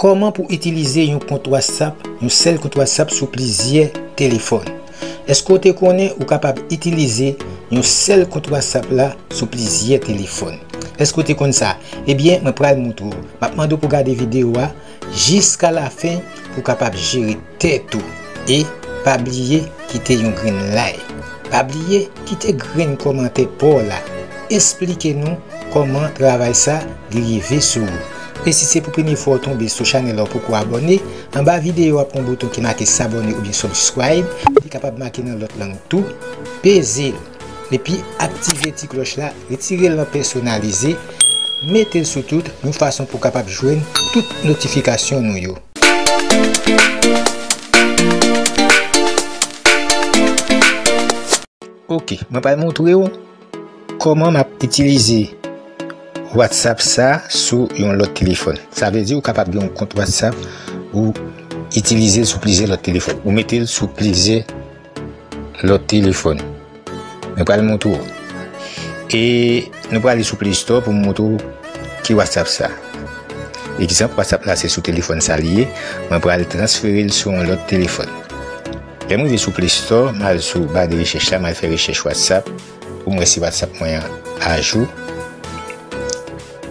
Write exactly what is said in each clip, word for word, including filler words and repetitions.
Kòman pou itilize yon kont WhatsApp, yon sèl kont WhatsApp sou plizyè telefòn? Èske w te konnen ou kapab itilize yon sèl kont WhatsApp la sou plizyè telefòn? Èske w te konn sa? Ebyen, mwen pral moutre w. M ap mande w pou w gade videyo a jiska lafen pou w kapab jere tèt ou. E pa bliye kite yon grenn like. Pa bliye kite grenn kòmantè pa w la. Esplike nou kòman travay sa li rive sou ou. E si se pou premye fwa w tonbe sou chanèl la, ou poko abòne, anba videyo a ap gen yon bouton ki make s'abonner oubyen subscribe, li kapab make nan lòt lang tou, peze l. Epi aktive ti klòch la, retire l nan pèsonalize, mete l sou tout, yon fason pou w kapab jwenn tout notifikasyon nou yo. Ok, mwen pral montre w kòman m ap itilize WhatsApp sa sou yon lòt telefòn. Sa vle di ou kapab gen yon kont WhatsApp ou itilize l sou plizyè lòt telefòn. Ou mete l sou plizyè lòt telefòn. Mwen pral montre w. E nou prale sou Play Store pou m montre w ki WhatsApp sa. Egzanp, WhatsApp la se sou telefòn sa li ye. Mwen pral transfere l sou yon lòt telefòn. Lè m rive sou Play Store, m al sou ba de rechèch la, m al fè rechèch WhatsApp pou m wè si WhatsApp mwen an ajou.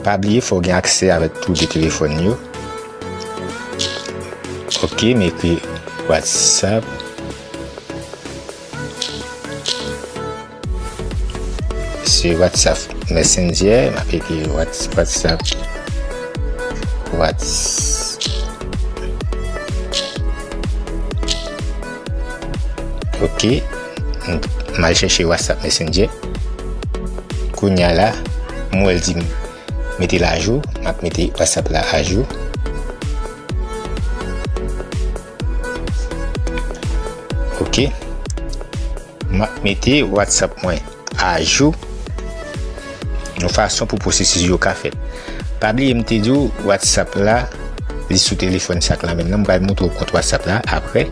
Pa bliye, fò w gen aksè avèk tou de telefòn yo. Ok, m ekri WhatsApp. Se WhatsApp Messenger, m ap ekri Whats-, WhatsApp. Whats-, ok. M al chèche WhatsApp Messenger. Kounye a la, m wè l di m mete l ajou, m ap mete WhatsApp la ajou. Ok. M ap mete WhatsApp mwen ajou. Yon fason pou pwosesis yo ka fèt. Pa bliye m te di w WhatsApp la, li sou telefòn sa k la menm nan. M pral montre w kont WhatsApp la apre.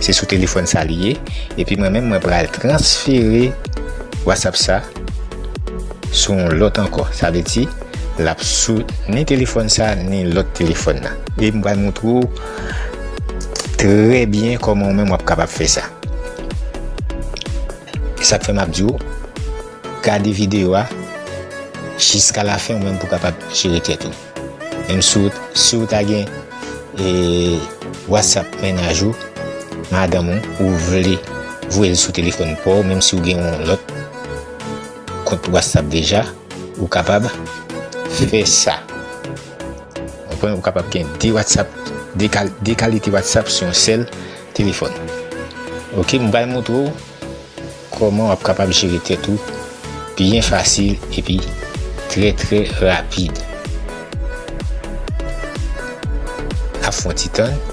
Se sou telefòn sa li ye. Epi mwen menm, mwen pral transfere WhatsApp sa sou yon lòt ankò. Sa vle di, l ap sou ni telefòn sa, ni lòt telefòn nan. E m pral montre w trè byen kòman ou menm w ap kapab fè sa. E sa k fè m ap di w, gade videyo a jiska lafen ou menm pou w kapab jere tèt ou. Menm si w, si w ta gen, e, WhatsApp mennaj ou, madanm ou, ou vle voye l sou telefòn pa w, menm si w gen yon lòt kont WhatsApp deja, ou kapab fè sa. Ou konprann, ou kapab gen de WhatsApp, de kal-, de kalite WhatsApp sou yon sèl telefòn. Ok, m pral montre w kòman w ap kapab jere tèt ou byen fasil epi trè, trè rapid. N ap fè yon ti tann.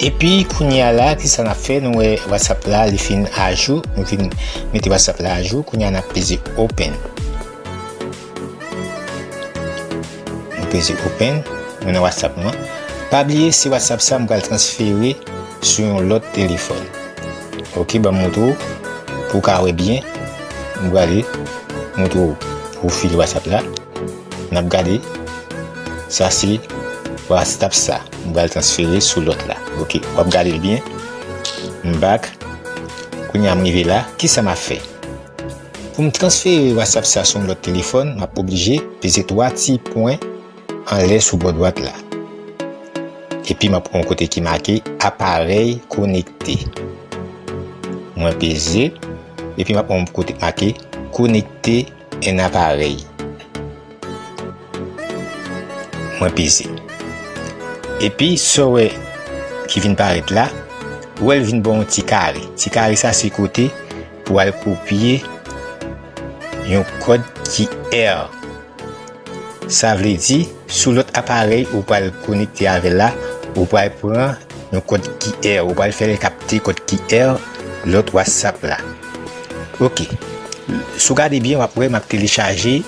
Epi, kounye a la, kisa n ap fè? Nou wè WhatsApp la, li fin ajou. Nou fin mete WhatsApp la ajou. Kounye a, n ap peze open. Nou peze open. Nou nan WhatsApp nou an. Pa bliye, se WhatsApp sa m pral transfere sou yon lòt telefòn. Ok, ban m montre w pou w ka wè byen. M prale montre w pwofil WhatsApp la. N ap gade. Sa se WhatsApp sa. M pral transfere sou lòt la. Ok, w ap gade l byen. M back. Kounye a m rive la. Kisa m ap fè? Pou m transfere WhatsApp sa sou yon lòt telefòn, m ap oblije peze twa ti pwen anlè sou bò dwat la. Epi m ap pran yon kote ki make aparèy konekte. Mwen peze, epi m ap pran yon kote ki make konekte en aparèy. Mwen peze. Epi, sa w wè ki vin parèt la, ou wè l vin ba w yon ti kare. Ti kare sa se kote pou w al kopye yon kòd Q R. Sa vle di, sou lòt aparèy ou pral konekte avè l la, ou pral pran yon kòd Q R, ou pral fè l kapte kòd Q R lòt WhatsApp la. Ok. Si w gade byen, w ap wè m ap telechaje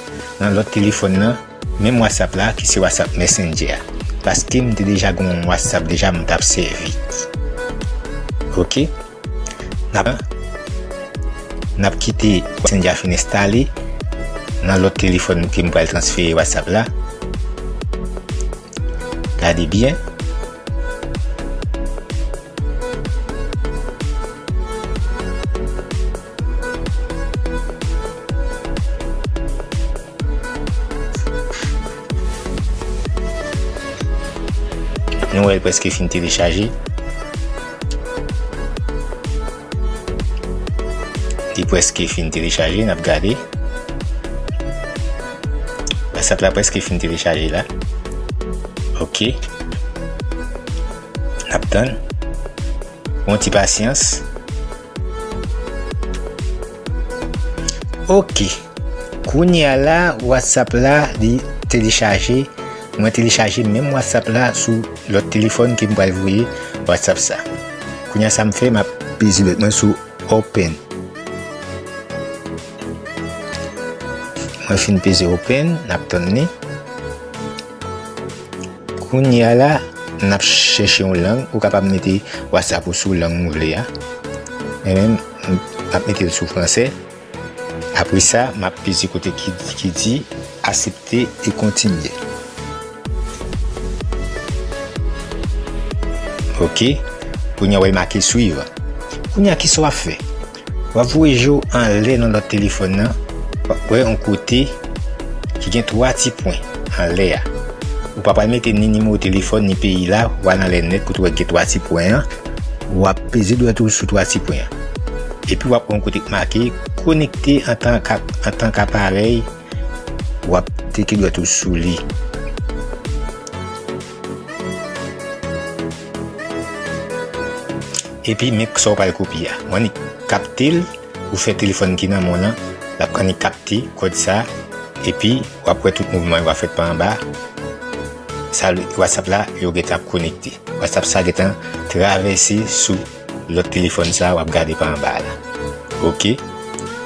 nan lòt telefòn nan, menm WhatsApp la, ki se WhatsApp Messenger a. paske m te deja gen yon WhatsApp deja m t ap sèvi. Ok. N ap, n ap kite Messenger fin enstale nan lòt telefòn ke m pral transfere WhatsApp la. Gade byen. Nou wè l prèske fin telechaje. Li prèske fin telechaje, n ap gade. WhatsApp la prèske fin telechaje la. Ok. N ap tann. Yon ti pasyans. Ok. Kounye a la, WhatsApp la, li telechaje. Mwen telechaje menm WhatsApp la sou lòt telefòn ke m pral voye WhatsApp sa. Kounye a sa m fè, m ap peze dwèt mwen sou open. Mwen fin peze open, n ap tann li. Kounye a la, n ap chèche yon lang. Ou kapab mete WhatsApp ou sou lang ou vle a. Mwen menm, m ap mete l sou fransè. Apre sa, m ap peze kote ki, ki di aksepte e kontinye. Ok. Kounye a, w ap make swiv. Kounye a, kisa w ap fè? W ap voye je w anlè nan lòt telefòn nan. W ap wè yon kote ki gen twa ti pwen anlè a. Ou pa pral mete ni nimewo telefòn, ni peyi la, w al anlè nèt kote w wè gen twa ti pwen an. W ap peze dwèt ou sou twa ti pwen an. Epi w ap wè yon kote k make konekte antan k, antan k aparèy. W ap teke dwèt ou sou li. Epi men sa w pral kopye a. W annik kapte l, ou fè telefòn ki nan men w lan, l ap annik kapte kòd sa, epi w ap wè tout mouvman yo ap fèt pa anba. Sa, WhatsApp la, yo gentan ap konekte. WhatsApp sa gentan travèse sou lòt telefòn sa w ap gade pa anba a la. Ok.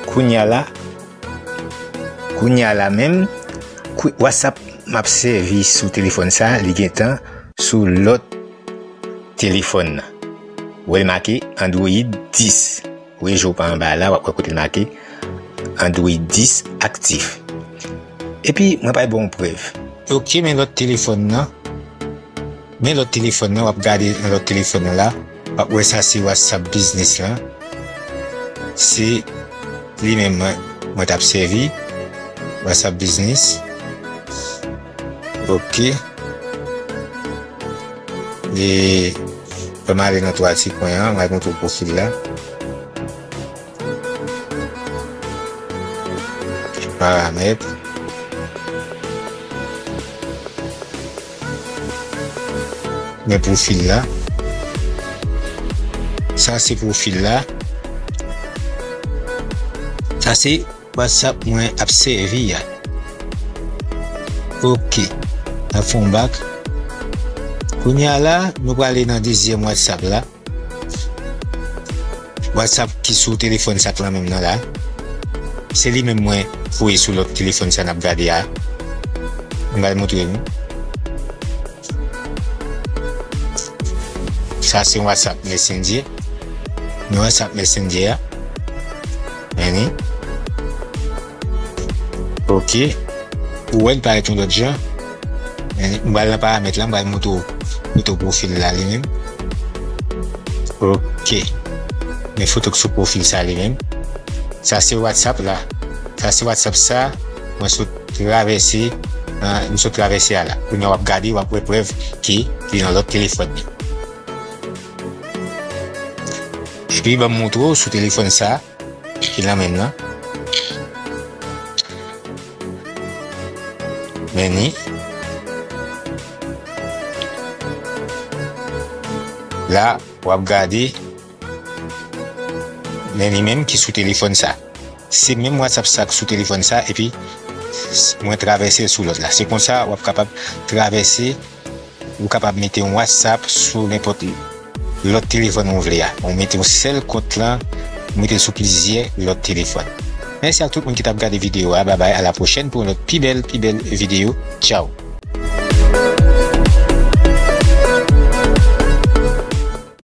Kounye a la, kounye a la menm, kou-, WhatsApp m ap sèvi sou telefòn sa, li gentan sou lòt telefòn nan. Ou wè l make Android dis. Ou wè je w pa anba a la, w ap wè kote l make Android dis aktif. Epi, mwen pral ba w yon prèv. Ok, men lòt telefòn nan. Men lòt telefòn nan, w ap gade nan lòt telefòn nan la. W ap wè sa se WhatsApp Business lan. Se li menm mwen, mwen t ap sèvi. WhatsApp Business. Ok. E, fè m ale nan twa ti pwen an, m al montre w pwofil la. Paramèt. Men pwofil la. Sa se pwofil la. Sa se WhatsApp mwen ap sèvi a. Ok. N ap fè yon bak. Kounye a la, nou prale nan dezyèm WhatsApp la. WhatsApp ki sou telefòn sa k lan menm nan la. Se li menm mwen voye sou lòt telefòn sa n ap gade a. M pral montre nou. Sa se WhatsApp Messenger. Men WhatsApp Messenger a. Men li. Ok. Ou wè l parèt yon lòt jan. Men li, m pral nan paramèt la, m pral montre w foto pwofil la li menm. Ok. Men foto k sou pwofil sa li menm. Sa se WhatsApp la. Sa se WhatsApp sa. Mwen sot travèse, ah, m sot travèse a la. Kounye a w ap gade, w ap wè prèv ke li nan lòt telefòn nan. Epi, ban m montre w sou telefòn sa, ki lan menm nan. Men ni. La, w ap gade. Men li menm ki sou telefòn sa. Se menm WhatsApp sa k sou telefòn sa, epi s-, mwen travèse l sou lòt la. Se konsa w ap kapab travèse, ou kapab mete yon WhatsApp sou nenpòt lòt telefòn ou vle a. Ou mete yon sèl kont lan, ou mete l sou plizyè lòt telefòn. Mèsi ak tout moun ki t ap gade videyo a. Babay, a la pwochèn pou yon lòt pi bèl, pi bèl videyo. Tchaw!